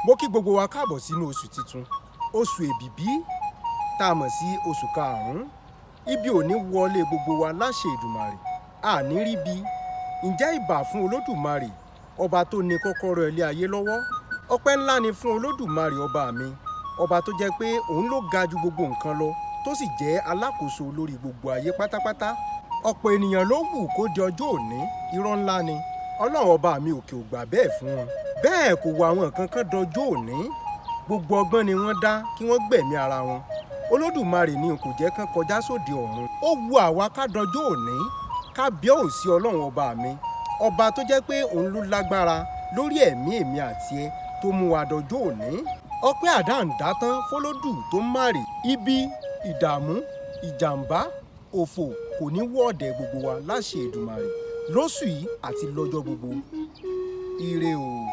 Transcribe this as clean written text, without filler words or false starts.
Mo kí gbogbo wa káàbọ̀ sínú oṣù tuntun, oṣù èbìbí tá a mọ̀ sí oṣù karùn-ún. Ibi ò ní wọlé gbogbo wa láṣẹ Èdùmàrè, a ní rí bi. Ǹjẹ́ ìbà fún Olódùmarè, ọba tó ní kọ́kọ́rọ́ ilé ayé lọ́wọ́. Ọpẹ́ ńlá ni fún Olódùmarè ọba mi, ọba tó jẹ́ pé òun ló ga ju gbogbo nǹkan lọ, tó sì jẹ́ alákòóso lórí gbogbo ayé pátápátá. Ọ̀pọ̀ ènìyàn ló wù kó di ọjọ́ òní, irọ́ ńlá ni. Ọlọ́run ọba mi òkè ò gbà bẹ́ẹ̀ fún wọn. Bẹ́ẹ̀ kò wo àwọn nǹkan kan dọjọ́ òní. Gbogbo ọgbọ́n ni wọ́n dá kí wọ́n gbẹ̀mí ara wọn. Olódùmarè ni kò jẹ́ kán kọjá sóde ọ̀run. Ó wu àwa ká dọjọ́ òní, ká bí ò sí Ọlọ́run ọba mi, ọba tó jẹ́ pé òun ló lágbára lórí ẹ̀mí èmi àti ẹ tó mú wa dọjọ́ òní. Ọpẹ́ àdáǹdá tán fọlọ́dù tó ń márè. Ibi, ìdààmú, ìjàmbá, òfò kò ní wọ́ọ̀dẹ̀ gbogbo wa láṣẹ Èdùmàrè lóṣù yìí àti lọ́jọ́ gbogbo. Ire o.